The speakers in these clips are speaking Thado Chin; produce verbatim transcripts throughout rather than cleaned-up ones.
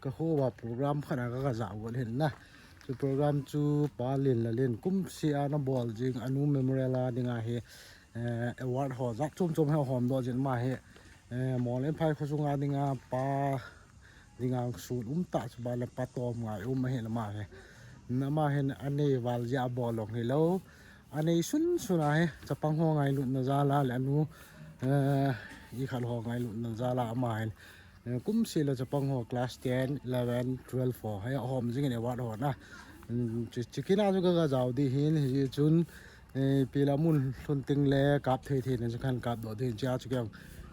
Ka kho uva program khat a ka, ka ja got hin na. Chu program chu Pa Lenlalin kumseh a ana bol jing anu memorial a dinga hi, eh, award ho jat chom chom hi ahom doh jin ama hi, eh, Monglenphai kho sunga dinga pa dinga sun um tah, chuban le pa tom ngai um ahin ama hi. Ama hin anei val jeh a bol jong hilou, anei sun sun a hi chapang ho ngailutna jal a le anu, eh, ikhat ho ngailutna jal a ama hin, eh, kumseh le chapang ho class ten, eleven, twelve ho hi ahom jing in award ho na. Mm, chu, chu kin a chu ka, ka jao ding hin, hijeh chun, eh, ipi le amun lhun teng le kap thei thei na chu kan kap doh ding hin, chea chu kei jong,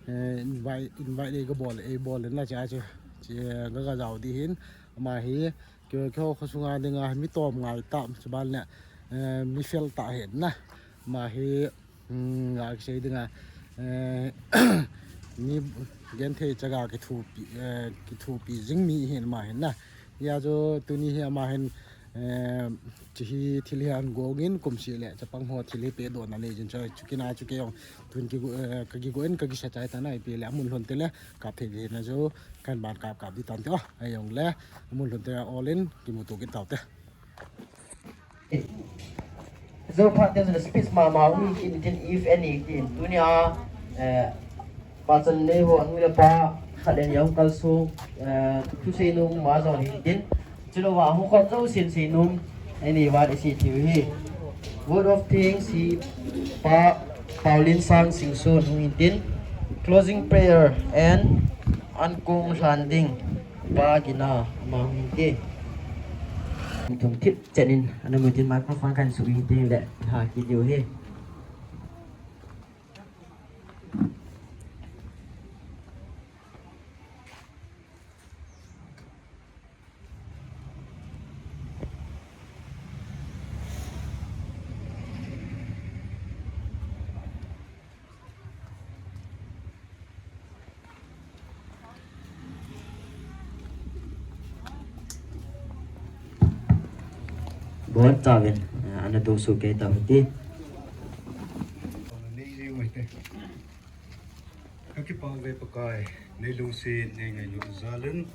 eh, invite, invite ei ka bol, ei bol in na chea chu, chu, eh, ka, ka jao ding hin, ama hi, kei, keiho kho sunga dinga mi tom ngai tah, chuban le, eh, mi fel tah hin na. Ama hi, um, nga kisei dinga, eh, mi genthei chaga kithopi, eh, kithopi jing mi hin ama hin na. Hijeh chun tuni hi ama hin, eh, chu hi thil hi ahin gong in kumseh le chapang ho thil hi pedohna nei jin chu, chu kin a chu kei jong tun kigo, eh, ka kigo in ka kisa chai tan, ipi le amun lhun teng le kap thei thei na chu kan ban kap kap ding tan te o. Ahijongle amun lhun teng a ol in kimuto kit tau te. Jou phat teng chun speech mama hung hi kit in tin, if any tin. Tunia, eh, pachan nei ho anu le apa, khat le ni ahung kalsong, eh, thusei nom ma jong hi tin. Chulou va hung khom jousen sei nom, eini vat isi tiu hi. Word of thanks hi Pa Paulinsang Singson hung hin tin. Closing prayer and ankong lhan ding Pa Gina ama hung hin tin. Thum thip chen in, ana mun tin microphone kan su in tin le, ha, ki diu hi. Bon chauvin, eh, ana dong soh kei tau hite. Ka kipah uve Pakai, nei lungset, nei ngailut jal in,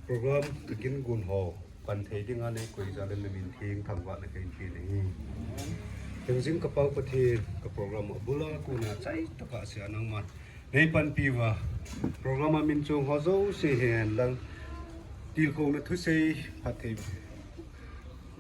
program ka kin gon ho pan thei dinga nei koi jal in, na min theng thangvahna ka in pe nahi. Teng jing ka Pau Pathen, ka program abul a kona chai tokah sea nangman nei panpi uva, program a min chong ho jouse hihen lang, tilkhouna thusei phatthei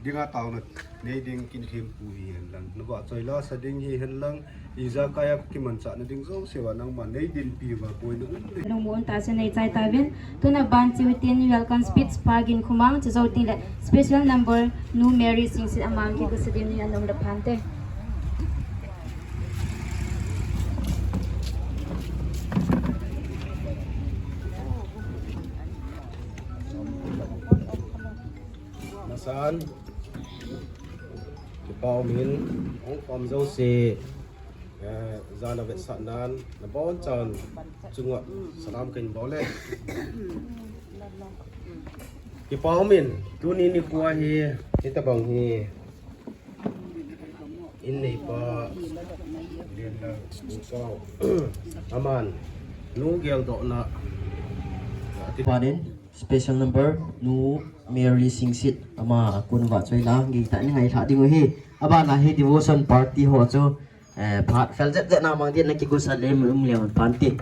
dinga taona nei ding kin thempu hihen lang, na vahchoi la sa ding hihen lang, ijakai a ka kimanchahna ding jouse uva nangman nei dinpi uva boina um le. Lungmon tah se nei chai tauvin, tun aban cheu hitin welcome speech Pa Ginkhomang, chujou teng le special number Nu Mary Singsit ama kigo sa ding in ana um le phante. Masan, kipa umin, hung khom jouse, eh, jana vetsahnan, nabonchauvin chunga salam kahin bol e. Kipa umin, tuni nikho hi, hitabang hi, in neipa, Lenlal Ningkao, aman, nu geldohna, ati panin, special number, Nu Mary Singsit, ama a kon vahchoi la, gei tah in ngailha ding u ahi. Abana hi devotion party ho chu, eh, phat fel jep jep na mang din na kigosa le um le un pan ti.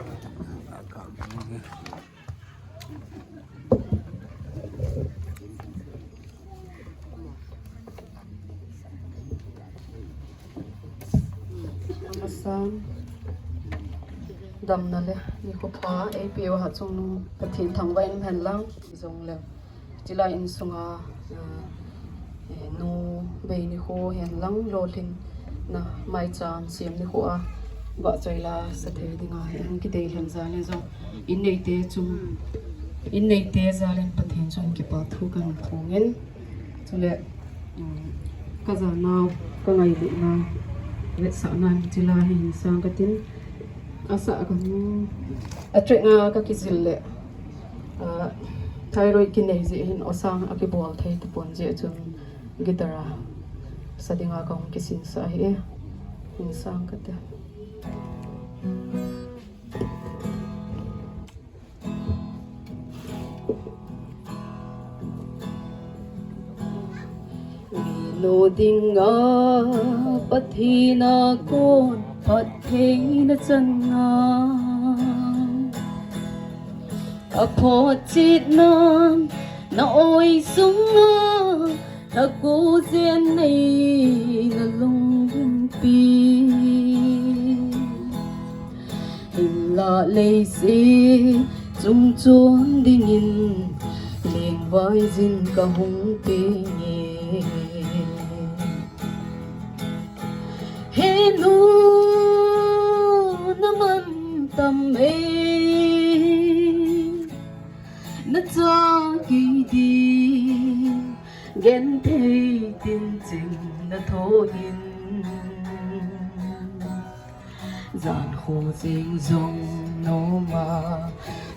Amasan, damna le nikho pha eipeu Hatchungnung Pathen thangvah in um hen lang, jong le chilai insunga, eh, eh, nu bei nikho hen lang, lolhinna maicham sem nikho a vahchoi la sa thei dinga hi hung kidei lhon jal in jong, in neite chung, in neite jal in Pathen chung kipa thu kahin phong in, chule, um, ka janau, ka ngailutnau, vetsahnan chilai hi hin sang katin, asah kahung, a track a ka kijil le, ah, thyroid kinei jeh hin osang a kibol thei tapon jeh chun guitar a sa dinga kahung kisinsah ahi e, hin sang kate. Lo dinga Pathen a kon phattheina changa, aphotchetnan na oi sunga, thakojen nei na lungpi. Hinla leiset chung chon dingin, lengvaijin kahung tenge. He nu, na mantam e, na cha kei din, genthei tincheng na tho in. Jan kho jeng jong noma,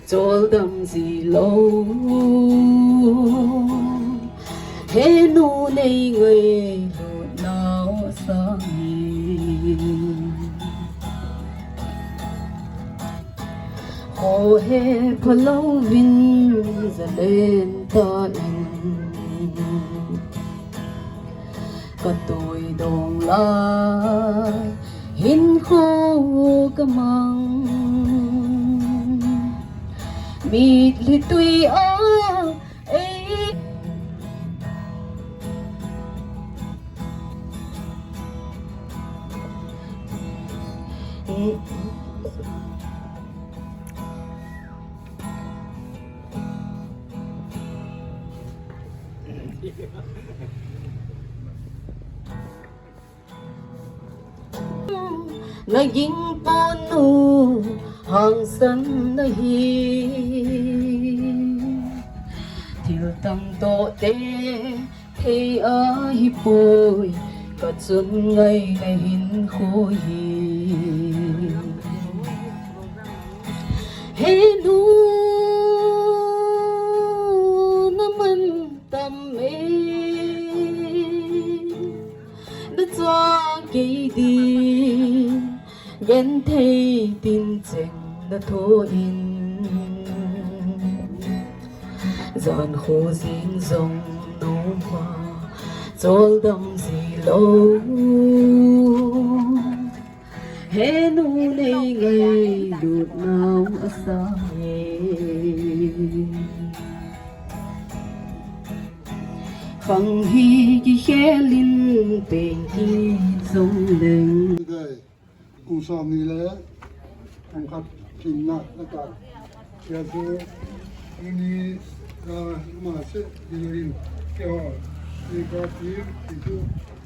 choldam ji lou. He nu, nei ngailut nau sangin, kho hepha louvin jalen tan, ka toi dong lai hinkho ka mang. Mitlhi tui a ei. Na ging pon nu hangsan na hi. Thil tamtah te thei ahi poi, ka chun ngai na hinkho hi. He nu, na mantam e, na cha kei din, genthei tincheng na tho in. Jan kho jeng jong noma, choldam ji lou. He nu, nei ngailut nau asang e. Khang hi kikhel in peng kit jong leng. Kum som ni le kum khat thim na, na ta. Tia chu, tuni, ah, ma se, ni le in, keiho, ni ka ti, ti chu,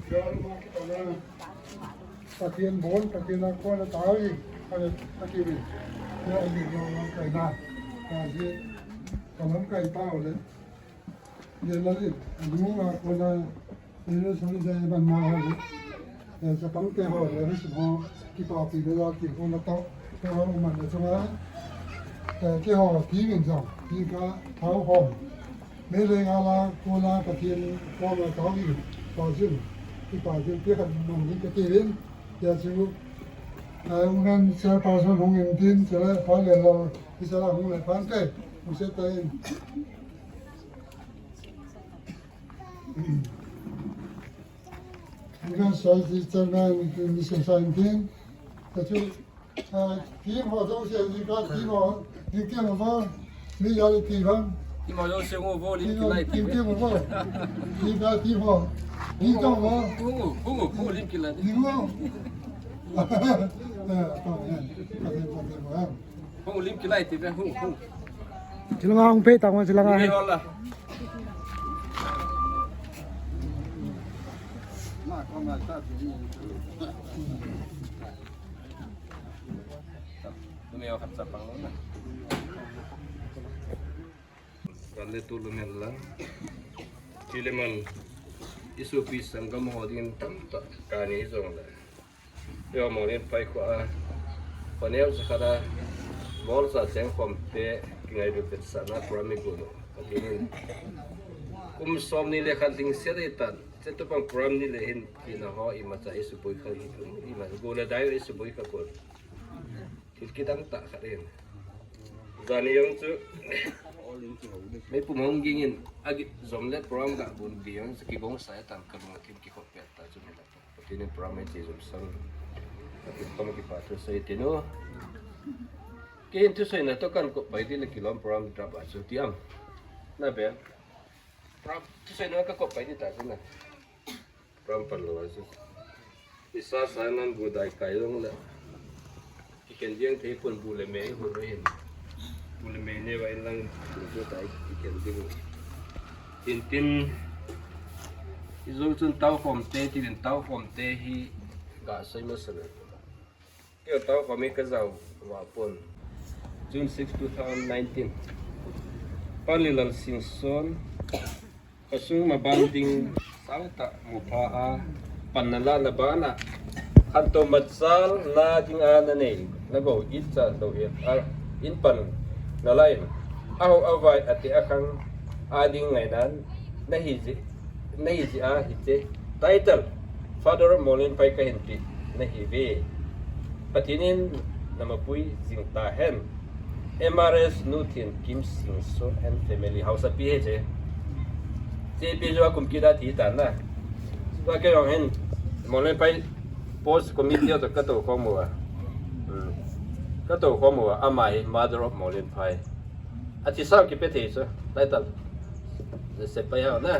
ka ma ki ta na. Pathen bon, Pathen a kon a tao hi, ka le, ka ti ni. Tia ni lo lo kai na. Ka ji, ka lam kai tao le. Ye la li, nu a kona, ye la soli ja ye ban ma ha li. Eh, chapang te ho, le ri ho, kipapi le la, ki ho na to, to ho man le chunga. Eh, keiho, ki min jong, ki ka, thao hom. Me le nga la, kona, Pathen, kona, thao ki, pa jin, kipa jin, ki ka man ni ka ti rin. Ya chu, eh, women chairperson hung in tin, chule, pa le lo, ki sa la hung le pan te, hung se ta in. Ikan sai ti chairman, Mister Saintin, ta chu, ah, team ho jong se, ni ka team ho, ni team ho, ni ya li team ho. Team ho jong se ngo vo, lim ki lai team, team ho. Ni ka team ho. Ni jong ho. Hu, hu, hu, lim ki lai. Ni ho. Eh, to, eh, ka team ho, team ho. Hung lim ki lai ti ve, hung, hung. Chilanga hung pe tang, chilanga. Ni hola. Tumeo khat sa pang na. Kan le tu lu men la. Chile man. Isopi sangam ho ding tamtah kani jong le. Yo, morning pai ko a. Paneo sa kada. Bol sa cheng khom te, kingailut vetsahna program i go no. Pathen in kum som ni le khat ding se dei tan. Che tu pang program ni le hin kina ho imacha i suboi kha hi. Ima go le dai i suboi kha ko. Thil kidang tah khat in. Jani jong chu. Meipum hung ging in, agi jom le program ga bun ding, sa kigong sa e tang ka lung a thim kikhop pet ta chu ni la. Pathen in program e chi jom sang. Pathen koma kipa thusei ti nu. Kei hin thusei na toh kan kop pai di le kilom program drop a chu ti am. Na be. Program thusei na ka kop pai di ta chu na. Program pan lou a chu. Isa sa nan bu dai kai long le. Kikhen ding thei pon bu le mei hu re hin. Bu le mei ne va in lang bu bu dai kikhen ding. Tin tin. I zo chun tau khom te, tin tau khom te hi ga sei ma sa le. Kei tau khom hi ka zau va pon. June six, two thousand nineteen. Panlilal Singson. Khosung maban ding sautah mupha a, pan nala na bana, khantou machal na dinga nanei, nagou itcha louhel a, in pan nalai, ahou avai ati akhang a ding ngainan, nahi ji, nahi ji a hiche, title, Father Molenphai kahin ti, nahi ve. Pathen in namapui jing tahen. M R S Nu Thenkim Singson and family, haosapi hi che. Chepi jo a kum kida thi tan na. Ba ke jong hin Molenphai Post Committee to katou khom uva. Hmm. Katou khom uva, ama hi Mother of Molenphai. Athi sang kipe thei chu, title. Sepai hao na.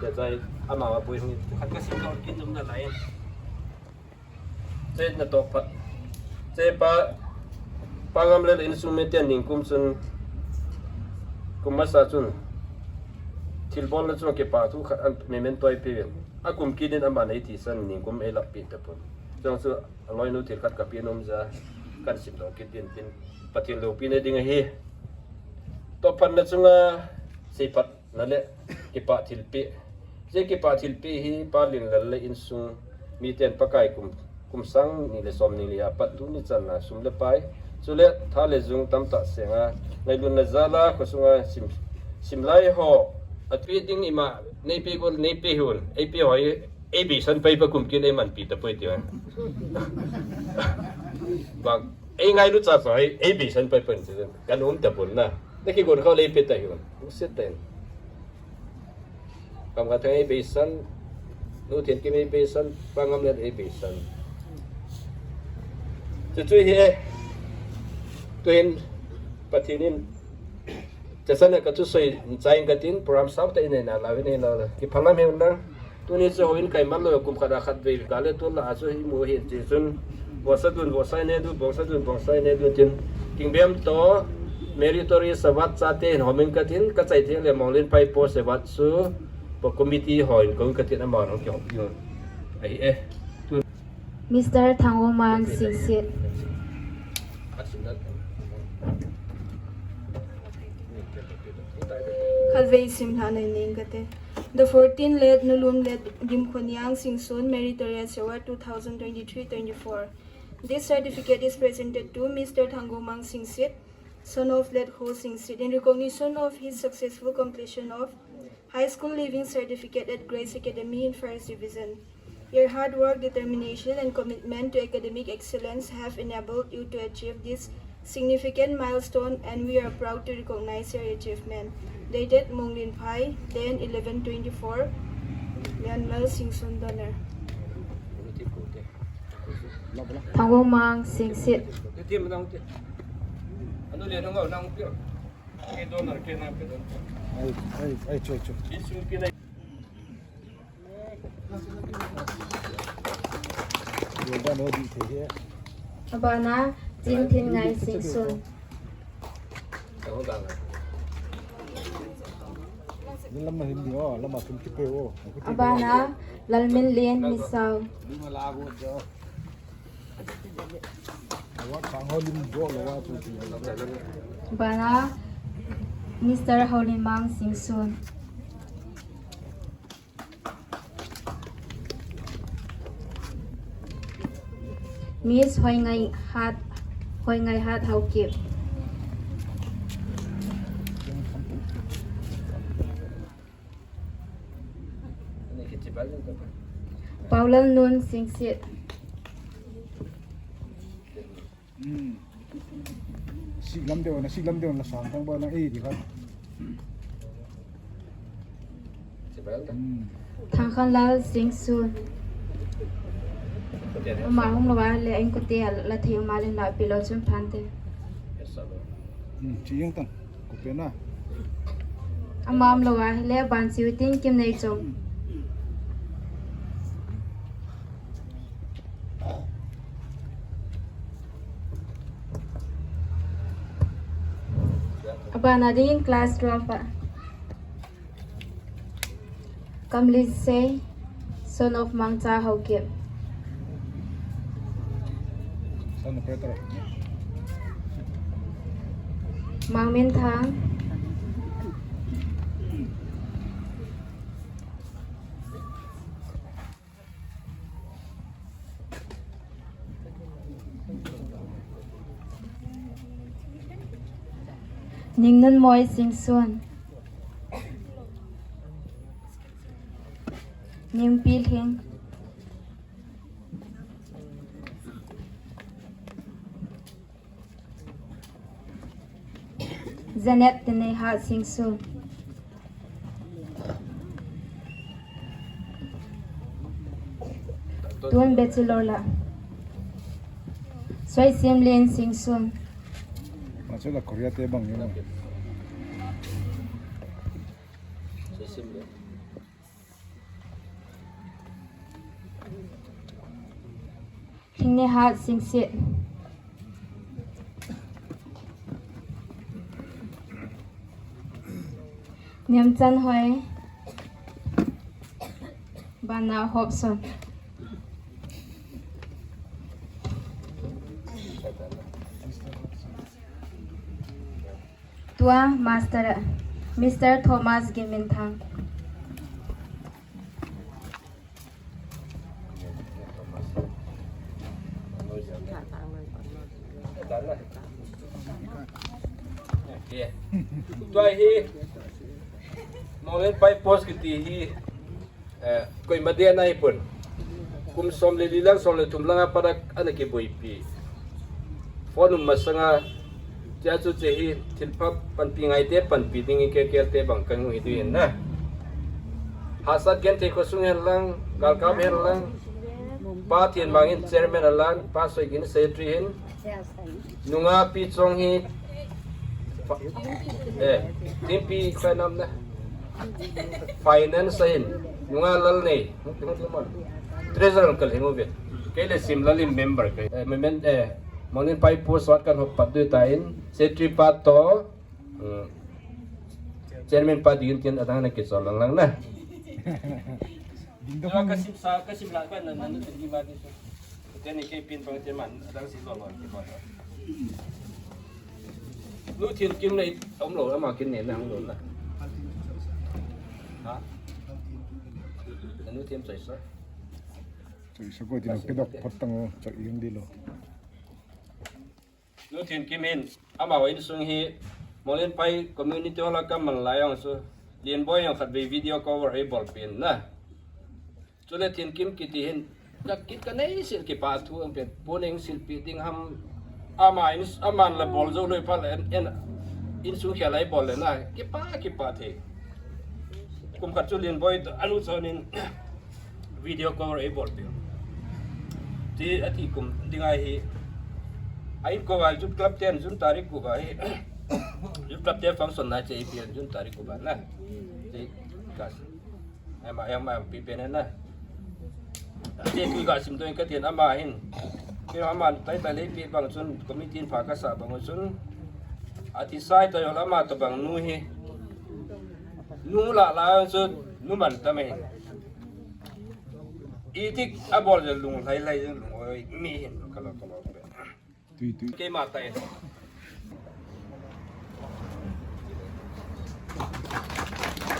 Ke chai ama mapui hung. Khat ka sim ka kin jom nalai. Che natoh phat. Che pa, Pa Ngamlel insung miten ningkum chun, kum masa chun, thilbolna chun kipa thu khat an memento a eipeuvin. Akum kit in aman eithisan ningkum eilahpeh tapon. Chujong chu aloinu thil khat kape nom jeh a, kan simdoh kit ding tin, Pathen loupina ding ahi. Toh phatna chunga, seiphat na le, kipah thilpeh. Hiche kipah thilpeh hi Pa Linlal le insung miten Pakai kum, kum sang ni le som ni le a pat tuni chan a sum le pai, chule tha le jung tamtah senga, ngailutna jal a khosunga sim, simlai ho, atpeh ding ima, neipe gol, neipe hon, eipe ho hi, eibeisan pai pa kum kit eimanpi tapoi ti. Bang, eingailu chacha hi, eibeisan pai pa ti. Kan um tapon na. Na kigon khao le eipe ta hi. Uset ten. Kamkhat Thang eibeisan, Nu Thenkim eibeisan, Pa Ngamlel eibeisan. Chuchu hi e. Tuin Pathen in, chasan a kathusei, chain katin, program sautah in eina lau, in eina lau. Kiphalam hiu na. Tuni chu houin kaiman lou, kum khat a khatvei kale tun la a chu imu hin ti chun, Bongsa dun, bongsa ine dun, bongsa dun, bongsa ine dun tin, Kingbem toh Meritorious Award chate hin homin katin, kachai thei le Molenphai Post Award chu, pa committee hon kon katin, amahon kihoupi un. Ahi e. Mister Thangomang Singsit. Khatvei simlhah nei ning kate. The fourteen late Nulum late Dimkhoniang Singson Meritorious Award two thousand twenty-three twenty-four. This certificate is presented to Mister Thangomang Singsit, son of late Ho Singsit, in recognition of his successful completion of High School Leaving Certificate at Grace Academy in First Division. Your hard work, determination, and commitment to academic excellence have enabled you to achieve this significant milestone, and we are proud to recognize your achievement. Dated Molenphai, ten eleven twenty-four, Myanmar Singson donor. Thangomang Singsit. Ai, ai, ai, choi, choi. Abana, Jingthinngai Singson. Abana, Lalminlen Misao. Bana, Mister Houlimang Singson. Miss Hoingaihat, Hoingaihat Haokip. Paulalnun Singsit. Hmm. Siklam deu na, siklam deu na sang tang ba na, eh, di khat. Thangkhanlal Singson. Ama hung lou a le inkote a la thei um a le la pi lou chun phante. Hmm, chi yang tang. Ko pe na. Ama um lou a le ban chiu tin Kimneichong. Abana dingin class twelve a. Kamlisei, son of Mangcha Haokip. Son of Peter. Mangminthang. Ningnunmoi Singson. Ningpilhing. Janet Tineiha Singson. Tun Bachelor la. Soisimlen Singson. Bachelor Korea te bang ni. Thingnehat Singsit. Nemchanhoi. Bana Hopson. Tua master, Mister Thomas Ginminthang. Tua hi, Monglenphai post kiti hi, eh, koima dia nahipon. Kum som le li lang, som le thum lang a pat a ana kiboipi. Phone um masanga, tia chu che hi, thilpha panpi ngaite, panpi ding hi kekel te bang kan hung hi ding in na. Hahsat Genthei khosung hen lang, galkap hen lang, Pa Thienmang in chairman a lang, Pa Soigin secretary hin, Nunga Pi Chong hi, fa-, eh, Thimpi kha nam na. Finance ahin, Nunga Lalnei, treasurer kal hingu ve. Kei le Simlal in member kei. Eh, member, eh, Monglenphai post wat kan hop pat dui ta in, secretary pa to, mm, chairman pa ding tin adang na kichol lang lang na. Ding dong. Ka sim sa, ka sim la ka na, na, na, ni ma ni so. Te ni ke pin pang te man, adang si lo lo ki ba. Nu Thien Kim nei, om lo, ama kin ne na, om lo na. Ha? Nu Thiem choi sa. Choi sa ko din ke dok pat tang o, choi yung di lo. Nu Thien Kim hin, ama ho insung hi, Monglenphai community hall a ka man lai ang su, Lienboi ang khat vei video cover ei bol pin na. Chule Thien Kim kiti hin, ka kit ka nei sil kipa thu ang pen, puning silpi ding ham, ama in, aman la bol zo loi pal en, en, insung khel ei bol le na, kipa, kipa the. Kum khat chu Lienboi to, anu chon in, video cover ei bol pin. Ti ati kum ding ahi. Ai ko wa Youth Club ten June tarik ko ba hi. Youth Club ten function na che ei pian June tarik ko ba na. Ti ka. Ai ma, ai ma, pi pen na. Ti tu ka sim to ka tin ama hin. Ki ama tai tai le pi bang chun committee pha ka sa bang chun. Ati sai to yo ama to bang nu hi. Nu la la chun nu man ta me. Itik a bol je lung lai lai jeng lung oi mi hin ka lo ka lo. Tui, tui. Keima tai.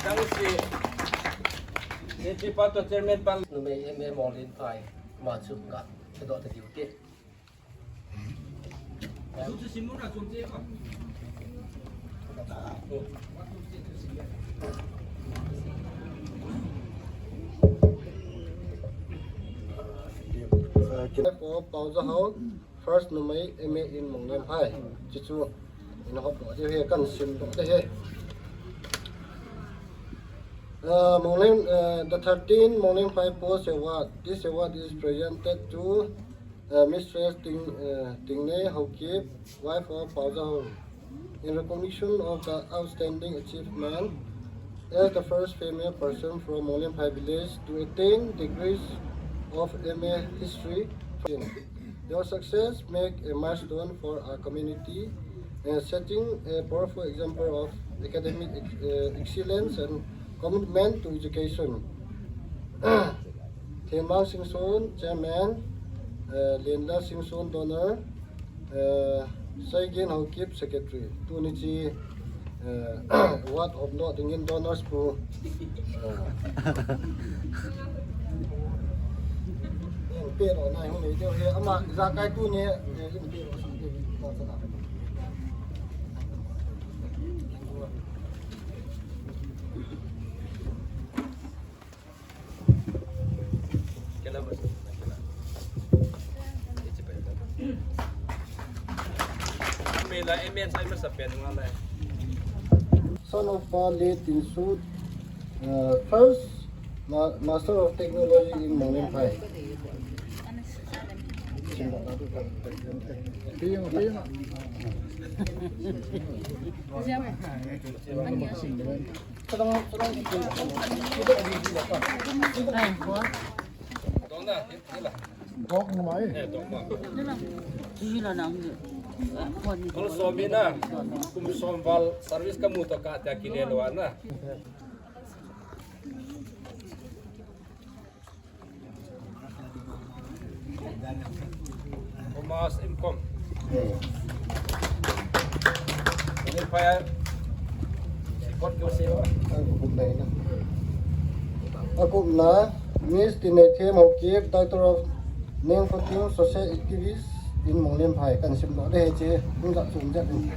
Dang si. Ni chi pa to chairman pa. Numei M A Monglenphai. Ma chu ka. Ka do ta diu te. Ko pau za hau, first numei M A in Monglenphai, chichu, in hop lo, he kan sim lo, he. Uh, Monglen, uh, the thirteenth Monglen Phai Post Award. This award is presented to uh, Mistress Ting, uh, Tingnei Haokip, wife of Paoja Hong, in recognition of the outstanding achievement as the first female person from Monglen Phai village to attain degrees of M A history. Your success make a milestone for our community, uh, setting a powerful example of academic ex- uh, excellence and commitment to education. Thenmang Singson, Chairman, uh, Lenla Singson, Donor, uh, Saigen Haokip, Secretary. Tuni chi, uh, award of note dingin donors pu. Uh, in pe lo na hung nei deu he, ama jakai tuni, eh, in pe lo sa deu, ta sa na. Son of Pa Late Tinsut, uh, first ma- Master of Technology in Monglen Phai. Kol som hi na, kum som val service kamu to kati a kile lou na. Thomas M Com. Ini paya. Kot ko siwa. Akumna, Miss Tinei Them Haokip, Doctor of Name for Team, Social Activist in Monglen Phai, kan sim doh de che, hung dak sum jat in.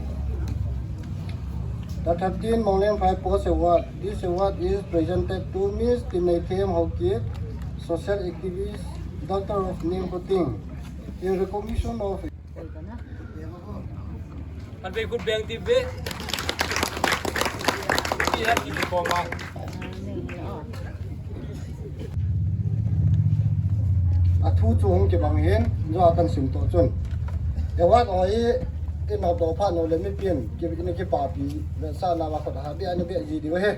The thirteenth Monglen Phai Post Award. This award is presented to Miss Tinei Them Haokip, Social Activist, Doctor of Name for Team, in recognition of Kan ve kut beng ti ve. Ti ha ti ko ma. A thu chu hung kibang hin, jo a kan sim to chun. Award ho hi, i nop doh phat nau le mipin, ki, ki papi, vetsahna va khut a ha, bia ni bia ji diu he.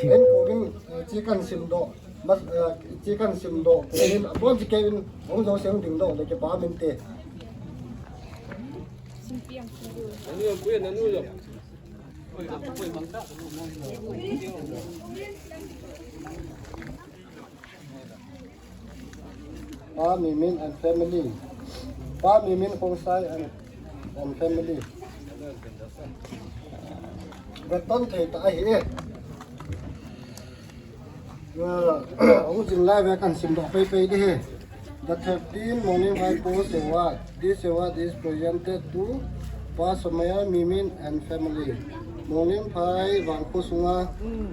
En ko bin, eh, chi kan sim doh, mas, eh, chi kan sim doh, ko bin, a bon chi ke bin, hung jo seng ding doh, le ke pa min te. Anu yo, kuya, anu yo. Pa Mimin and family. Pa Mimin Khongsai and, and family. Veton thei ta ahi e. Ah, hung jing lai ve kan sim doh pei pei di hi. The thirteenth Monglen Phai Post Award. This award is presented to Pa Somaya Mimin and family. Monglen Phai vang kho sunga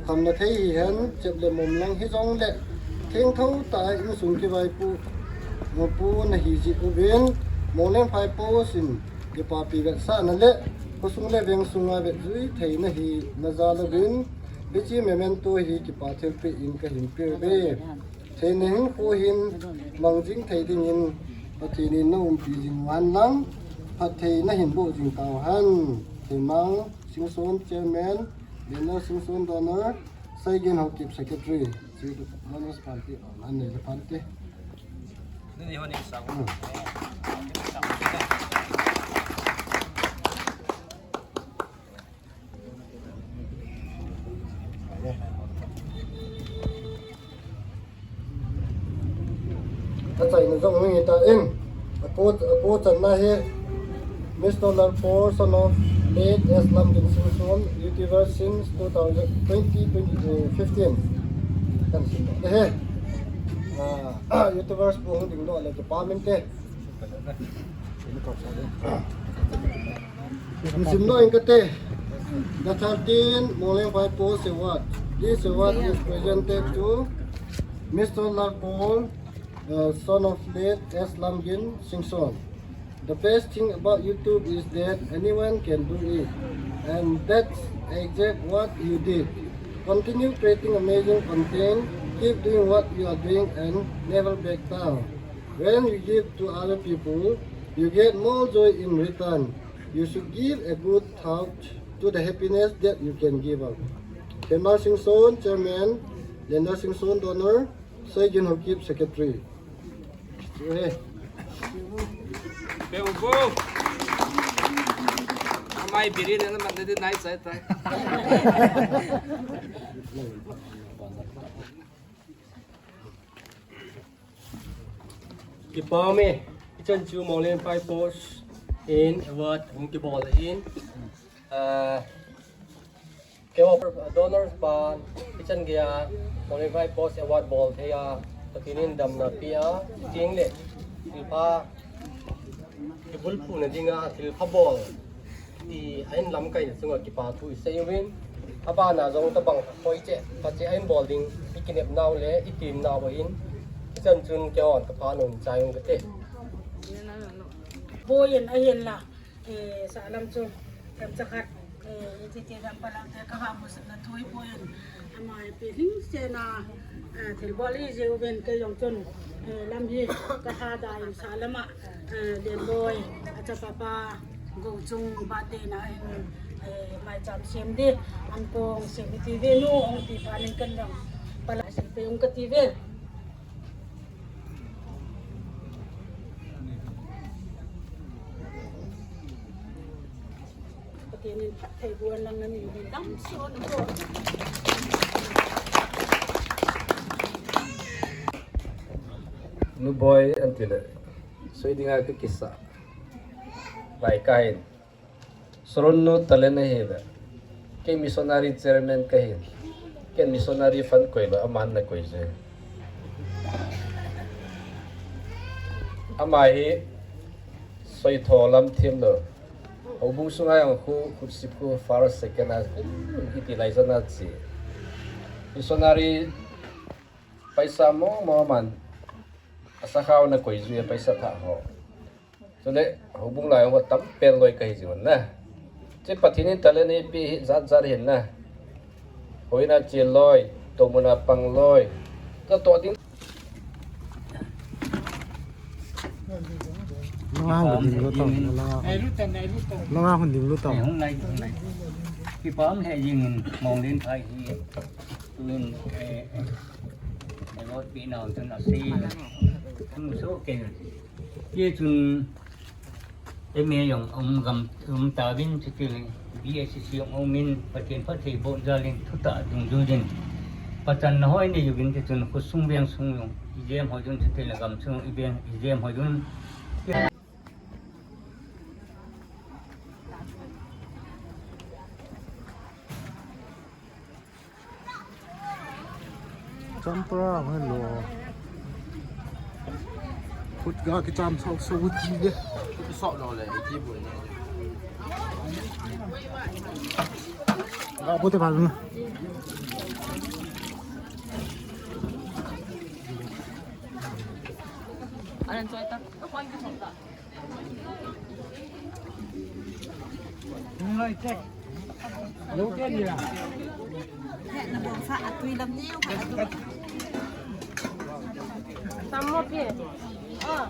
khamna thei hihen, chep le mom lang hijongle, thengtho tah a insung kivaipoh, mopohna hi jeh uvin, Monglen Phai Post in kipapi vetsahna le, khosung le veng sunga vetjui theina hi najal uvin, hiche memento hi kipa thilpeh in kahin peuve. Theina hinkho hin mang jing thei dingin Pathen in na umpi jing uhen lang, phattheina hin boh jing tauhen. Themang Singson, Chairman, Daniel Singson, Donor, Saigen Haokip, Secretary, Sri Donors Party, an nei le phan te. Hmm. Achaina jong nung hita in. Ako, ako channa hi Mister Lalpo, son of late S Lamding Singson, YouTuber since two thousand, twenty, twenty, eh, fifteen. Kan sim doh de he. Ah, YouTubers pu hung ding doh le kipa min te. Sim doh ing kate. The thirteenth Monglen Phai Post Award. This award is presented to Mister Lalpo, uh, son of late S Lamgin Singson. The best thing about YouTube is that anyone can do it, and that's exactly what you did. Continue creating amazing content, keep doing what you are doing, and never back down. When you give to other people, you get more joy in return. You should give a good thought to the happiness that you can give out. Khenma Singson, Chairman, Lenda Singson, Donor, Soigin Haokip, Secretary. Hey. Pe ubo. Amai biri na naman na din nice, eh, tay. Kipa ume, ichan chu Monglenphai Post in award hung kibol in, ah, keiho donors pan, ichan geiya, Monglenphai Post award bol thei a, Pathen in damna pe a, cheng le, thilpha, kibulphu na dinga, thilpha bol. Ti, a in lamkaina chunga kipa thu isei uvin. Abana jong tabang hoi che, pa che a in bol ding, i kinep nau le, i tim nau ahin. Ichan chun keiho kapha nom chai ung kate. Boi in ahin la, eh, salam chu, themcha khat, eh, iti ti dam palang te kaha musah na thui boi in. Ama hi pi hing sena, eh, thilbol ijeh uvin kei jong chun, eh, lam hi kathada in salam a, eh, Lenboi, achapa pa, Gouchung birthday na hin, eh, maicham sem di, ankong sem iti ve nu, ong ti pha ning kan jong, pala sem pe ung kati ve. Pathen in phattheiboh lang nani hin damsah un ko. Nu Boi anti le. Soi dinga kakisa. Vai kahin. Soron nu talent ahi ve. Kei missionary chairman kahin. Ken missionary fund koi lou, aman na koi je. Ama hi soitho lam thim lou. Houbung sunga jong khu, khutsip khu, first, second a, iti lai jana chi. Missionary paisa mo, mo man. Asa khao na koi jui, paisa tha ho. Chule, houbung lai ho tam pen loi kahi jiu na. Che Pathen in talent eipe hi jat jat hin na. Hoina che loi, tomuna pang loi. Ka to ding. Langa hung ding lou tau, langa. Langa hung ding lou tau. Eh, hung lai, hung lai. Kipa um he jing in, Monglenphai hi. Tun, eh, eh, eh, lot pi nau tun a si. Hung so ke. Ye chun, M A jong um gam, um tauvin chuti le, B S C jong um in, Pathen phattheiboh jal in, thutah dungjui in. Pachatna hoi nei uvin chuti chun, khosung vengsung jong, ijem hoi jun chuti le gam chung, ijem, ijem hoi jun. Champra, hello. Khut ga kicham sau sau ti de. Sau lou le, iti bu ne. Ga bu te bal na. Alan choi ta. Tam mo pi. Ah.